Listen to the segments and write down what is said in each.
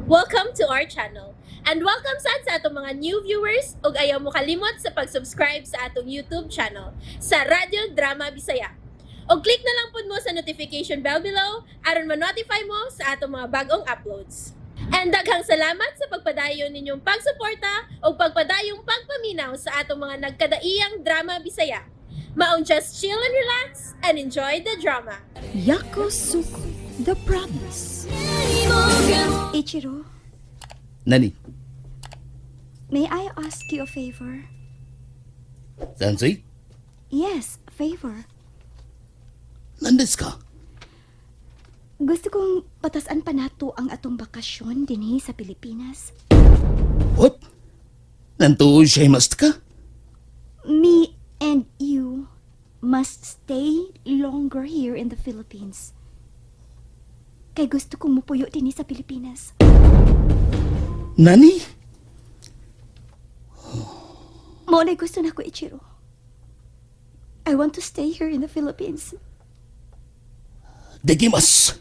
Welcome to our channel. And welcome sad sa atong mga new viewers ug ayaw mo kalimot sa pag-subscribe sa atong YouTube channel sa Radyo Drama Bisaya. Og click na lang pud mo sa notification bell below aron ma-notify mo sa atong mga bagong uploads. And daghang salamat sa pagpadayon ninyong pagsuporta ug pagpadayong pagpaminaw sa atong mga nagkadaiyang drama Bisaya. Maong just chill and relax and enjoy the drama. Yakusoku, The Promise. Ichiro, Nani? May I ask you a favor? Sensei? Yes, favor. 何ですか? Gusto kong patasan pa nato ang atong bakasyon dinhi sa Pilipinas. What? なんとおっしゃいましたか? Me and you must stay longer here in the Philippines. Kay gusto kong mupuyo dinhi sa Pilipinas. Nani? Mao na gusto nako, Ichiro. I want to stay here in the Philippines. できます。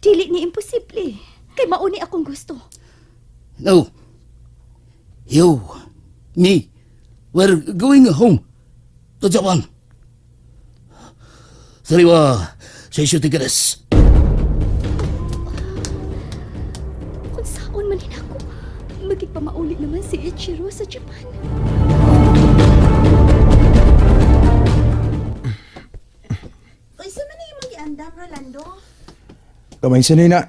Dili ni imposible. Kay mao ni akong gusto. No. You, me, we're going home to Japan. それは最終的です。 Kung saon man din ako, magigpamauli naman si Ichiro sa Japan. Uy, sa man na imong giandam, Rolando? Kamay sinina.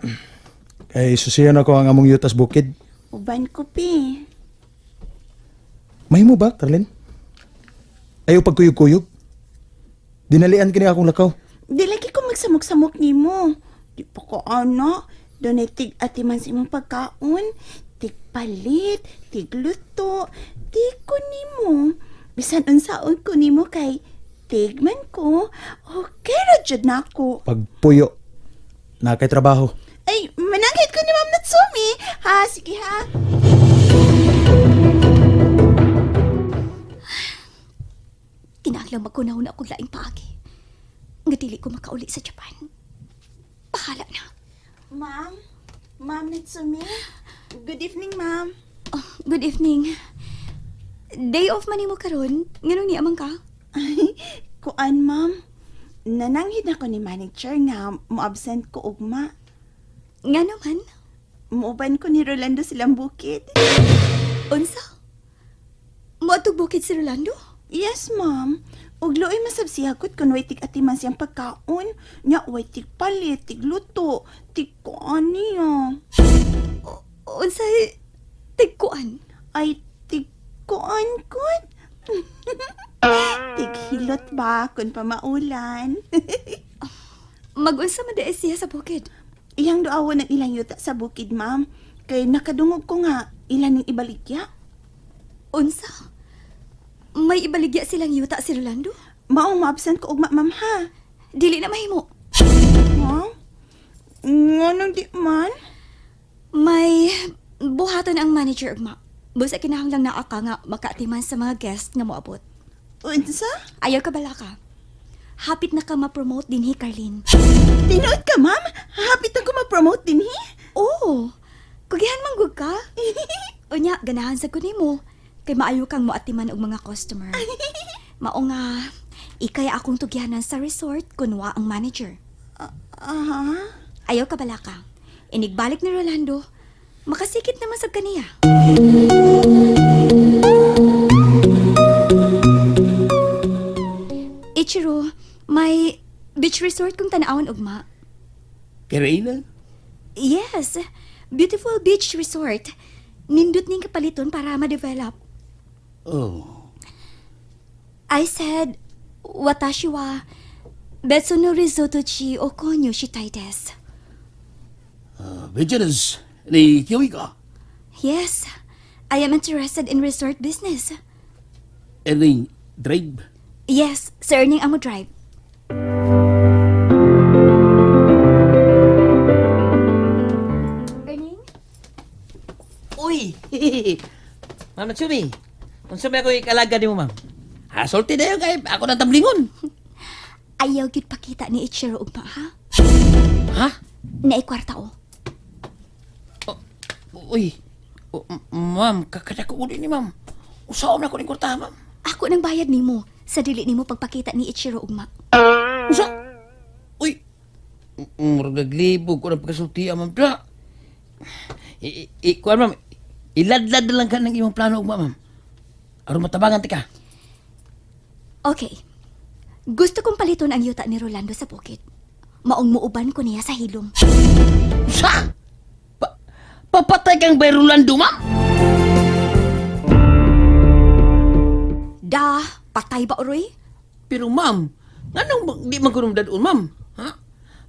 Kay susiyan ako ang among yutas bukid. Uban ko, pi. Mahimo ba, Carlin? Ayaw pagkuyog-kuyog. Dinalian kini akong lakaw. Di lagi ko magsamok-samok nimo. Di pa ko ano. Dunay tig atiman sa imong pagkaon. Tig palit, tig luto. Di ko nimo. Bisan unsaon ko nimo kay tig man ko. Okay ra jud na ako. Pagpuyo. Na kay trabaho. Ay, mananghit ko ni Ma'am Natsumi. Ha, sige ha. Kinahanglan magkunaw na akong laing paagi. Nga dili ko makauli sa Japan. Bahala na. Ma'am, Ma'am Natsumi. Good evening, ma'am. Oh, good evening. Day off man nimo karon. Nganong niamang ka? Kuan, ma'am. Nananghid ako ni manager nga mo-absent ko ugma. Nga naman. Muuban ko ni Rolando silang bukid. Unsa? Moadtog bukid si Rolando? Yes, ma'am. Ug luoy masab siya kut kun way tig atiman siyang pagkaon. Nya way tig palit, tig luto, tig kuan niya. Unsay tigkuan? Ay, tig kuan kut. Tig hilot ba kun pamaulan? Magunsa man diay siya sa bukid? Iyang duawon ang ilang yuta sa bukid, ma'am. Kay nakadungog ko nga ilan ning ibaligya. Unsa? May ibaligya silang yuta si Rolando? Maong maabsent ko ugma, ma'am, ha? Dili na mahimo. Ha? Nganong di man? May buhaton ang manager ugma. Busa kinahanglang naa ka nga makaatiman sa mga guest nga moabot. Unsa? Ayaw ka bala ka. Hapit na ka ma-promote dinhi, Carlene. Tinuod ka, ma'am? Hapit ako ma-promote dinhi? Oo. Kugihan man gud ka. Unya, ganahan sa nimo. Kay maayo kang moatiman og mga customer. Mao nga, ikay akong tugyanan sa resort kunwa ang manager. Aha. Ayaw ka bala ka. Inigbalik ni Rolando, makasikit naman sa kaniya. Ichiro, may beach resort kong tanawon ugma. Karina? Yes, beautiful beach resort. Nindot ning kapaliton para ma-develop. Oh. I said, "Watashi wa betsu no resort chi o konyu shitai desu." ビジネスに興味か? Yes, I am interested in resort business. Earning drive? Yes, sir, Erning amo drive. Erning? Uy! Ma'am Natsumi, unsa may ako ikalaga nimo, ma'am? Ha, sulti na yun kay ako nang tablingon. Ayaw gyud pakita ni Ichiro ugma, ha? Ha? Naay kwarta o. O, Uy, ma'am, kakadako uli ni ma'am. Usaon na ko ni kwarta, ma'am. Ako nang bayad nimo sa dili nimo pagpakita ni Ichiro ugma. Usa? Uy, murag naglibog ko ng pagkasulti, ma'am. Da. Kuan, ma'am, iladlad na lang ka ng imong plano, ugma, ma'am. Aron matabangan ti ka. Okay. Gusto kong paliton ang yuta ni Rolando sa bukid. Maong muuban ko niya sa hilom. Usa? Papatay kang bay Rolando, ma'am? Da, patay ba uroy? Pero ma'am, nganong di man ko dadon, ma'am? Ha?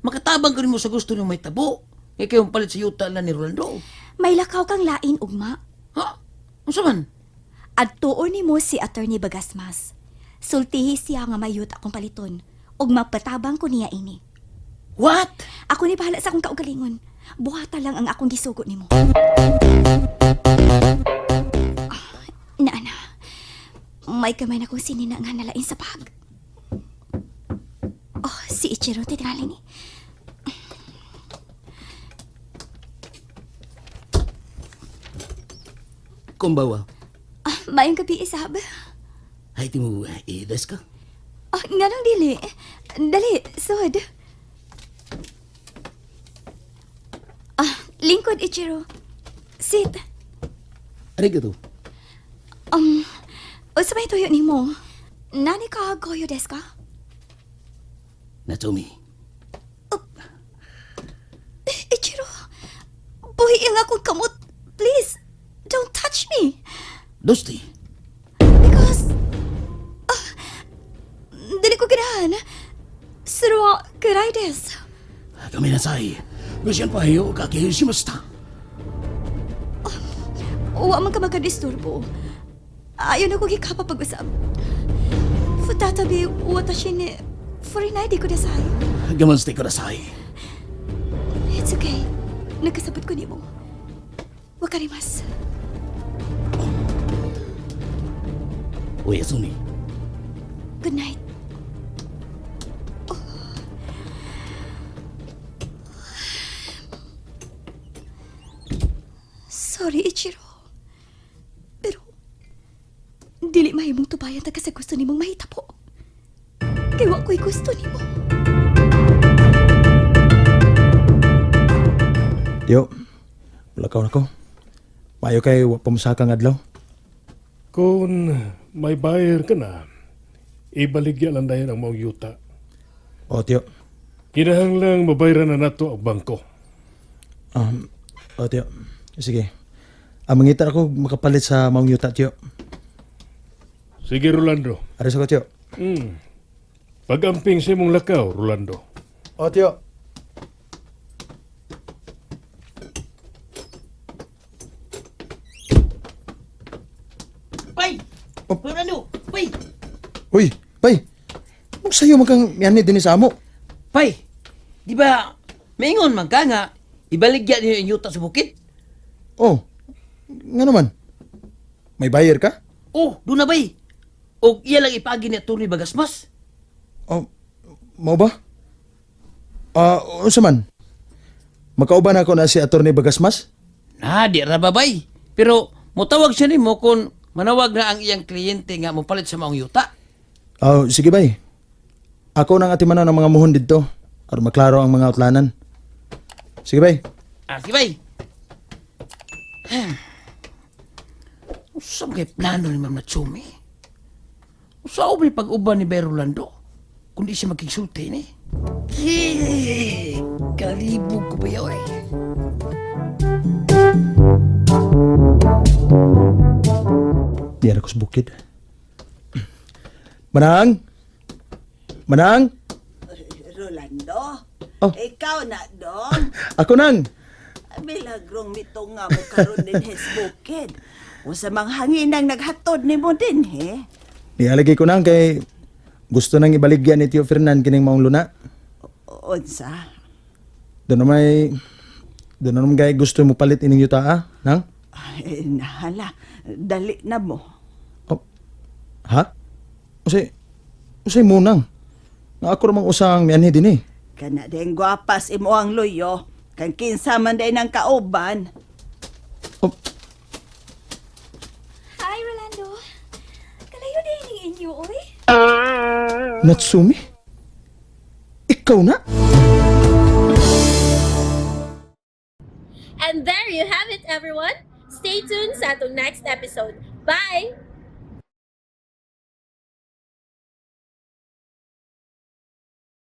Makatabang ko mo sa gusto niyong may tabo. Ngay kayong palit sa yuta lang ni Rolando. May lakaw kang lain ugma. Ha? Unsa man? Adtuon nimo si Attorney Bagasmas. Sultihi siya nga may yuta akong paliton ug mapatabang ko niya ini. What? Ako ni bahala sa akong kaugalingon. Buhata lang ang akong gisugo nimo. Ah, Naana, may kamay na kong sinina nga nalain sa bag. Oh, si Ichiro titingali ni. Kumbawa. Ah, maayong gabi, Isab. Ay, ti mo, idas ka. Ah, nganong dili? Dali, sud. Ah, lingkod, Ichiro. Sit. Arigato. Unsa may tuyo nimo? Nani ka goyo desu ka? Natsumi. Ichiro, buhi ang akong kamot. Please, don't touch me. Dosti. Because, ah, dili ko ganahan. Suro, kurai desu. Kami nasay. Gusyan pa hiyo kakihishimashita. Wa man ka magkadisturbo. Ayaw na ko gikapapag-usab. Futatabi, watashi ni furinai kudasai. Gaman kudasai. It's okay. Nagkasabot ko nimo. Wakarimasu. Oyasumi. Good night. Oh. Sorry, Ichiro. Pero, dili mahimong tubayan ta ka sa gusto nimong mahitapo. Kay wa ko'y gusto nimo. Tiyo, lakaw na ko. Maayo kay wa pa mosaka ang adlaw. Kung may buyer ka na, ibaligya lang dayon ang maong yuta. O, tiyo. Kinahanglang mabayran na nato ang bangko. O, tiyo. Sige. Ang mangita ako makapalit sa maong yuta, tiyo. Sige, Rolando. Aris ako, tiyo. Pag-amping sa imong lakaw, Rolando. O, tiyo. Pay! Oh. Rolando! Pay! Uy, bay. Mong sayo man kang miani din sa amo. Pay! Di ba, maingon man ka nga, ibaligya niyo ang yuta sa bukid? Oh, nga naman. May buyer ka? Oh, doon na bay. O iya lang ipagi ni Atty. Bagasmas. Oh, mao ba? Ah, unsa man? Makauban ako na si Attorney Bagasmas? Na, di ra ba bay. Pero mutawag siya nimo kung manawag na ang iyang kliyente nga mopalit sa maong yuta. Oh, sige bay. Ako nang atimanon ang mga muhon didto aron maklaro ang mga utlanan. Sige bay. Ah, sige bay. Usa man kay plano ni Ma'am Natsumi? Usa may pag-uban ni Bay Rolando? Kung di siya magkigsulti ni. Eh, kalibog ko ba yaw eh. Diyan ako sa bukid. Manang! Manang! Rolando, Oh. ikaw na dong. Ako nang! Milagrong mito nga mo karon din his bukid. Usa mang hanginang naghatod nimo din he. Nialagay ko nang kay gusto nang ibaligyan ni Tio Fernan kining maong luna. Unsa? Doon na may doon na naman gay gusto mo palit ining yuta ah, nang? Ay, nahala. Dali na mo. Oh. Ha? Usay usay mo nang. Nga ako ramang usang mianhi din eh. Kana din gwapas imo ang luyo. Kang kinsa man day ng kauban. Thank you, oy. Natsumi? Ikaw na? And there you have it, everyone. Stay tuned sa atong next episode. Bye!